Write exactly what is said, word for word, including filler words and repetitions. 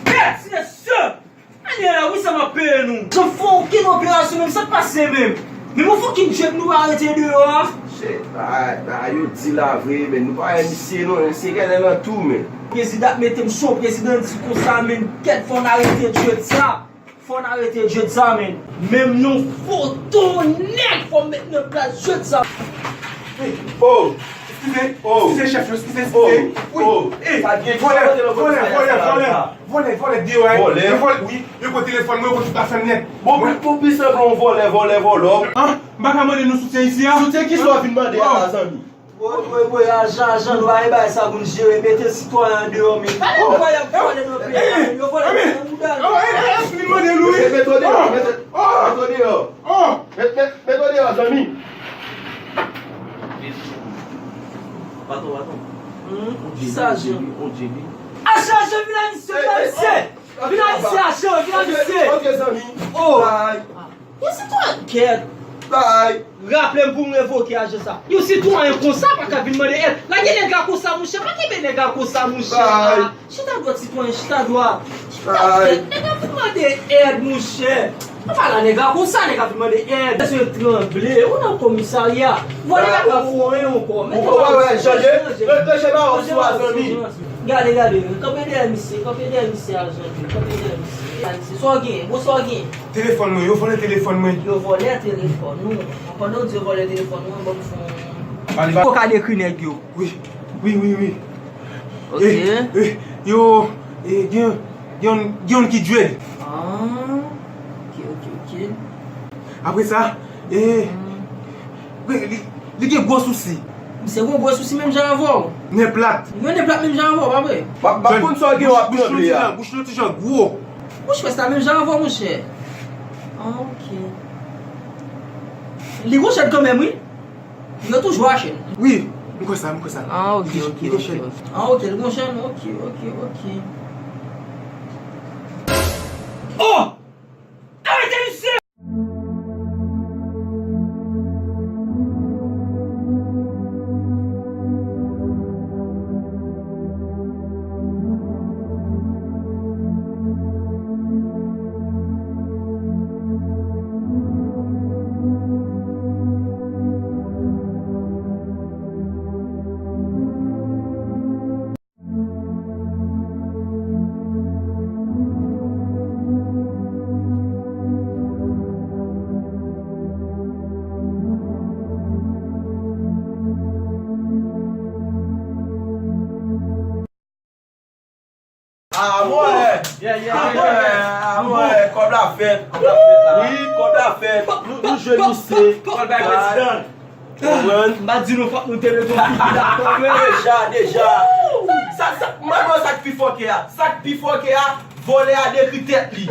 Bèt, mesye! Ann ale la wi, sa m ap peye nou. Sa fè okenn operasyon menm, sa k pase menm? Menm yon fucking jwèt nou pa rete deyò a. Shit, bagay, bagay yo di la vre, men nou pa wè misye non, misye genlè nan tou, men. Prezidan ap mete m cho, prezidan di konsa, men kèt fò n arete jwèt sa. Fò n arete jwèt sa, men. Menm yon foto nèg fò m met nan plas jwèt sa. Oh! Eskize, oh, eskize chèf yo, eskize, eskize. Oh, wi, oh, eh, sa gen vòlè, vòlè, vòlè, vòlè, vòlè, vòlè, deyò, eh. Vòlè? Yo vòlè, wi, yo pran telefòn mwen, yo pran tout afè m nèt. Bon, pou, pou pi sanble yon vòlè, vòlè, vòlò. An, m pa ka mande nou soutyen isi a? Soutyen ki sa w vin mande a la, zanmi? Woy, woy, woy, ajan, ajan, nou pa gen bagay sa pou n jere, mete sitwayen an deyò, men. Gade kòman y ap vòlè nan peyi a, men yo vòlè nan mouda nou. Mete w deyò, mete, mete w deyò. Mete, mete, mete w deyò, zanmi. Patwon, patwon. Hmm, kisa, ajan? Ajan, ajan, vin la, misye, vin la, misye. Vin la, misye, ajan, vin la, misye. Ok, zanmi. Oh. Bye. Yon sitwayen kèt. Bye. Raple m pou m revoke ajan sa. Yon sitwayen konsa pa ka vin mande èd. Lage nèg la konsa, monchè. Pa kenbe nèg la konsa, monchè. Bye. Chita dwat, sitwayen, chita dwat. Chita dwat. Nèg la vin mande èd, monchè. Apa la, nèg la konsa, nèg la vin mande èd. Mesye tranble, ou nan komisarya. Vòlè la ka foure ankò. Mete ba ou sou ajan. Gade, gade, kanpe dèyè misye, kanpe dèyè misye, ajan, kanpe dèyè misye. Sa w gen? Bon, sa w gen? Telefòn mwen, yo vòlè telefòn mwen. Yo vòlè telefòn ou? Pandan w di yo vòlè telefòn ou, ban m fè yon... Ou ka dekri nèg yo. Wi, wi, wi, wi. Ok. Eh, eh, yo, eh, gen, gen, gen yon ki dread. Ah, ok, ok, ok. Apre sa, eh, li, li, li gen gwo sousi. Misye gen gwo sousi menm jan avè w. Nen plat. Yo nen plat menm jan avè w, pa vre? M ap, m ap konn sa w gen w ap tranble a. Bouch li yon ti jan gwo. Bouch pès la menm jan avè w, monchè. Ah, ok. Li gon chèn kanmenm, wi. Yo toujou a chèn. Wi, m kwè sa, m kwè sa. Ah, ok, ok, ok, ok. Ah, ok, li gon chèn, ok, ok, ok. Oh! Arete misye! Ah, mwen, ah, mwen, ah, mwen, kòb la fèt, kòb la fèt la. Wi, kòb la fèt. Nou, nou jwenn misye. Kòb bay prezidan. Konprann? M pa di nou fòk nou te met yon figi dakò, men. Deja, deja. Sa, sa, mwen, mwen, sa k pi fòkè a. Sa k pi fòkè a, vòlè a dekri tèt li.